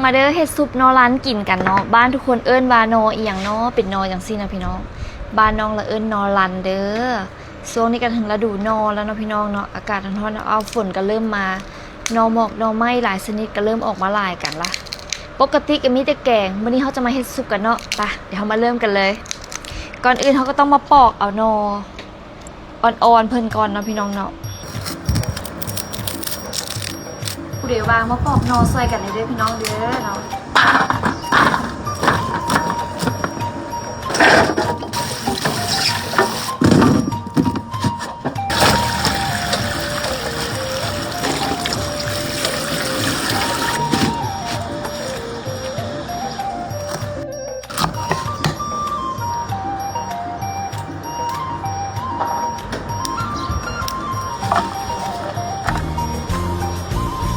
ມາເດີ ເຮັດຊຸບໜໍ່ລັນກິນກັນເນາະ. ບ້ານທຸກຄົນເອີ້ນວ່າໜໍ່ອີ່ຫຍັງເນາະ ເປັນໜໍ່ຈັ່ງຊີ້ນະພີ່ນ້ອງ. ບ້ານນ້ອງລະເອີ້ນໜໍ່ລັນເດີ. ຊ່ວງນີ້ກໍເຖິງລະດູໜໍ່ແລ້ວເນາະພີ່ນ້ອງເນາະ ອາກາດຮ້ອນໆ ອ້າວ ຝົນກໍເລີ່ມມາ ໜໍ່ໝອກໜໍ່ໄມ້ຫຼາຍຊະນິດກໍເລີ່ມອອກມາຫຼາຍກັນລະ. ປົກກະຕິກໍມີແຕ່ແກງ ມື້ນີ້ເຮົາຈະມາເຮັດຊຸບກັນເນາະ. ໄປ ດຽວເຮົາມາເລີ່ມກັນເລີຍ. ກ່ອນອື່ນເຮົາກໍຕ້ອງມາປອກເອົາໜໍ່ ອ່ອນໆ ເພິ່ນກ່ອນເນາະພີ່ນ້ອງເນາະ. ຜູ້ໃດວ່າງມາປອກໜໍ່ຊ່ອຍກັນແດ່ເດີພີ່ນ້ອງເດີເນາະ.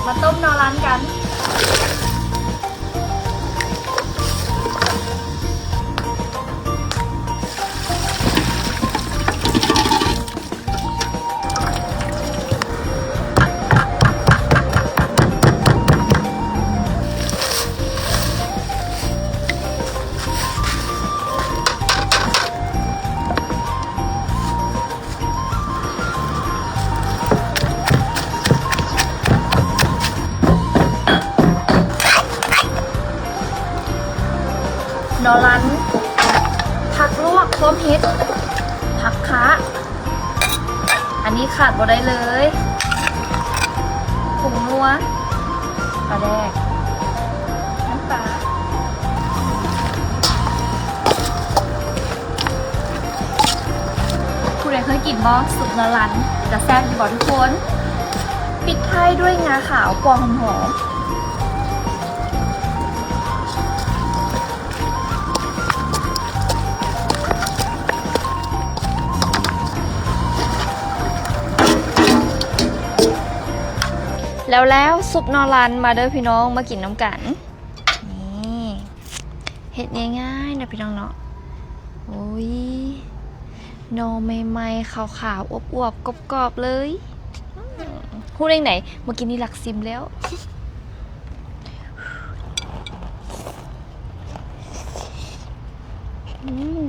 ມາຕົ້ມໜໍ່ລັນກັນ. ໜໍ່ລັນ ຜັກລວກ ພວມເຫັດ ຜັກຄະ ອັນນີ້ຂາດບໍ່ໄດ້ເລີຍ ຜົງນົວ ປາແດກ ນ້ຳປາ. ຜູ້ໃດເຄີຍກິນບໍ່ ຊຸບໜໍ່ລັນ ຈະແຊບຢູ່ບໍ່ທຸກຄົນ? ປິດທ້າຍດ້ວຍງາຂາວ ປົວຫອມໆ. ແລ້ວໆ ຊຸບໜໍ່ລັນ ມາເດີພີ່ນ້ອງ ມາກິນນຳກັນ. ນີ້ ເຮັດງ່າຍໆ ເນາະພີ່ນ້ອງເນາະ. ໂອ້ຍ ໜໍ່ໃໝ່ໆ ຂາວໆ ອວບໆ ກອບໆ ເລີຍ. ອືມ ຮູ້ໄດ້ໄດ? ມື້ກີ້ນີ້ລັກຊິມແລ້ວ. ອືມ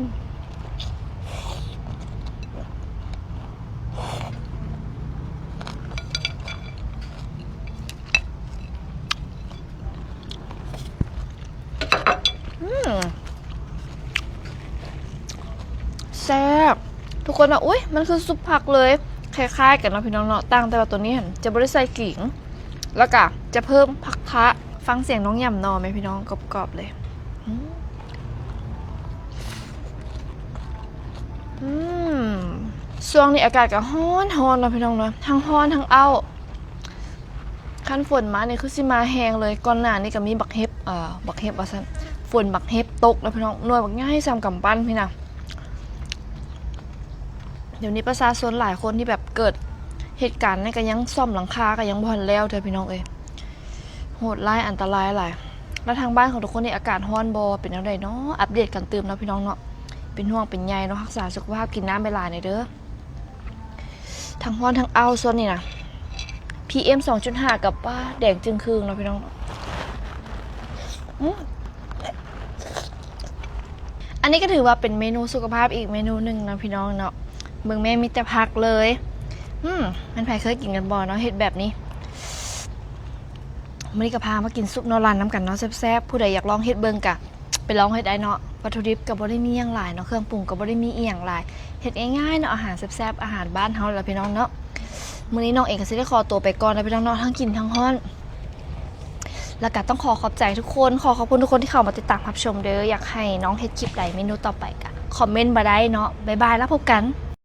ອືມ ແຊບ ທຸກຄົນວ່າ ອຸ້ຍ ມັນຄືຊຸບຜັກເລີຍ. ຄ້າຍໆ ກັນເນາະພີ່ນ້ອງເນາະ ຕ່າງແຕ່ວ່າໂຕນີ້ຫັ້ນຈະບໍ່ໄດ້ໃສ່ຂີງ ແລ້ວກະຈະເພີ່ມຜັກຄະ. ຟັງສຽງນ້ອງຫຍ້ຳໜໍ່ແມ່ພີ່ນ້ອງ ກອບໆ ເລີຍ. ອືມ ອືມ ຊ່ວງນີ້ອາກາດກໍຮ້ອນໆ ເນາະພີ່ນ້ອງເນາະ ທັງຮ້ອນທັງອ້າວ. ຄັນຝົນມານີ້ຄືຊິມາແຮງເລີຍ. ກ່ອນໜ້ານີ້ກໍມີບັກເຫັບ ເອີ ບັກເຫັບວ່າຊັ້ນ ຝົນບັກເຫັບຕົກເນາະພີ່ນ້ອງ ໜ່ວຍບັກໃຫຍ່ສ່ຳກຳປັ້ນພີ້ນະ. ດຽວນີ້ປະຊາຊົນຫຼາຍຄົນທີ່ແບບເກີດເຫດການນັ້ນ ກໍຍັງສ້ອມຫຼັງຄາ ກໍຍັງບໍ່ທັນແລ້ວເທື່ອພີ່ນ້ອງເອີຍ. ໂຫດຮ້າຍ ອັນຕະລາຍຫຼາຍ. ແລ້ວທາງບ້ານຂອງທຸກຄົນນີ້ອາກາດຮ້ອນບໍ່ ເປັນແນວໃດເນາະ? ອັບເດດກັນຕື່ມເນາະພີ່ນ້ອງເນາະ. ເປັນຫ່ວງເປັນໃຍເນາະ ຮັກສາສຸຂະພາບ ກິນນ້ຳຫຼາຍໆ ແດ່ເດີ. ທັງຮ້ອນທັງອ້າວຊ່ວງນີ້ນະ ພີເອັມ ສອງຈຸດຫ້າ ກັບ ປ້າ ແດງຈຶ່ງຄຶ່ງເນາະພີ່ນ້ອງເນາະ. ອືມ ອັນນີ້ກໍຖືວ່າເປັນເມນູສຸຂະພາບອີກເມນູໜຶ່ງເນາະພີ່ນ້ອງເນາະ. ເບິ່ງແມ່ມີແຕ່ຜັກເລີຍ. ອືມ ແມ່ນໃຜເຄີຍກິນກັນບໍ່ເນາະ ເຮັດແບບນີ້? ມື້ນີ້ກໍພາມາກິນຊຸບໜໍ່ລັນນຳກັນເນາະ ແຊບໆ. ຜູ້ໃດຢາກລອງເຮັດເບິ່ງກະ ໄປລອງເຮັດໄດ້ເນາະ. ວັດຖຸດິບກໍບໍ່ໄດ້ມີຫຍັງຫຼາຍເນາະ ເຄື່ອງປຸງກໍບໍ່ໄດ້ມີອີ່ຫຍັງຫຼາຍ ເຮັດງ່າຍໆ ເນາະ ອາຫານແຊບໆ ອາຫານບ້ານເຮົາລະພີ່ນ້ອງເນາະ. ມື້ນີ້ນ້ອງເອງກໍຊິໄດ້ຂໍຕົວໄປກ່ອນລະພີ່ນ້ອງເນາະ ທັງກິນທັງຮ້ອນ. ແລ້ວກໍຕ້ອງຂໍຂອບໃຈທຸກຄົນ ຂໍຂອບຄຸນທຸກຄົນທີ່ເຂົ້າມາຕິດຕາມຮັບຊົມເດີ. ຢາກໃຫ້ນ້ອງເຮັດຄລິບໃດ ເມນູຕໍ່ໄປກໍຄອມເມັນມາໄດ້ເນາະ. ບາຍບາຍ ແລ້ວພົບກັນ.